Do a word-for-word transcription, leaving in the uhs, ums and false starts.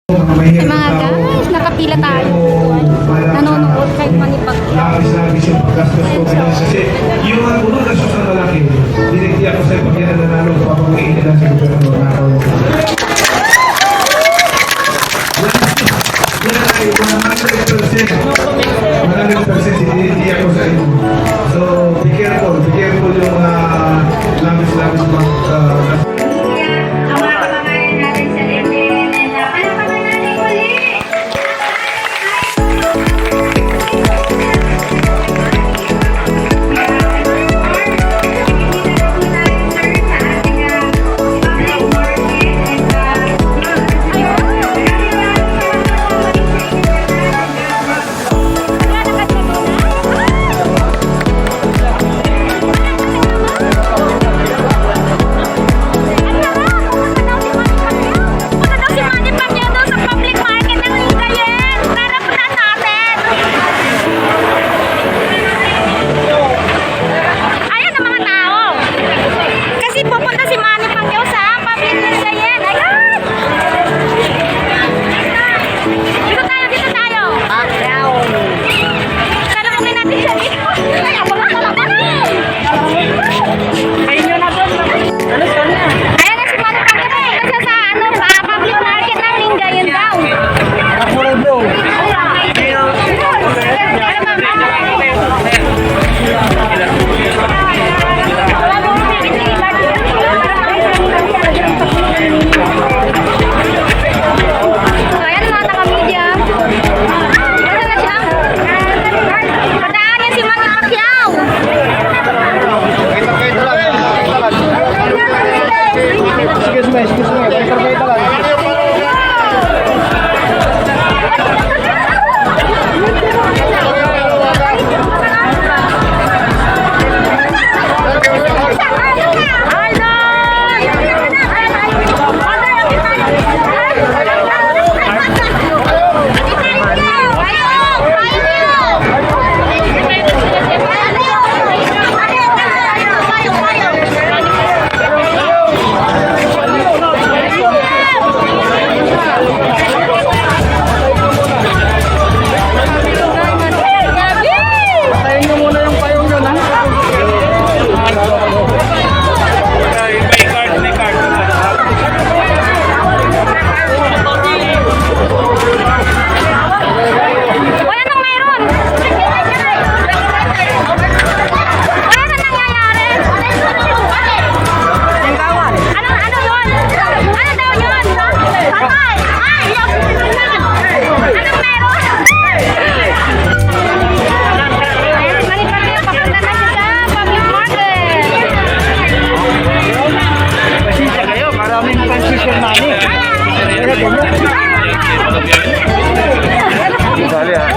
Hey, mga guys, nakapila tayo. Nanonood kay Manny Pacquiao. Labis-labis yung paggastos ko ngayon kasi yung mga puno na sosyal na laki, dinigdi ako sa pagkakita na lalo, papamakitin na sa gobyerno na ako. Yan ay one hundred percent. One hundred percent si dinigdi ako sa inyo. So, be careful, be careful yung mga labis-labis mag, ah, Ang mga kababayan natin sa L G U N F, palakpakan natin muli! Ayan ang mga tao. Kasi pupunta si Manny Pacquiao sa Pavilion Sayen. Ayan! Dito tayo, dito tayo. Pacquiao. Sana kami natin siya dito. Ay, abangan ka lang. Ayan na si Manny Pacquiao. Pupunta siya sa, ano, sa public market ng Lingayen daw. Ayan, mga taga-media. Nasaan na siya? Padaan yan si Manny Pacquiao. Excuse me, excuse me. Patayin niyo muna yung payong yun, ha? May card, may card. Wala nang meron. Wala na nangyayari. Ano, ano yun? Ano daw yun? Ay, ay, anong meron? Ayan, mali pa rin. Papunta na siya sa public market. Pasensya kayo, maraming transition money. Sali, ha?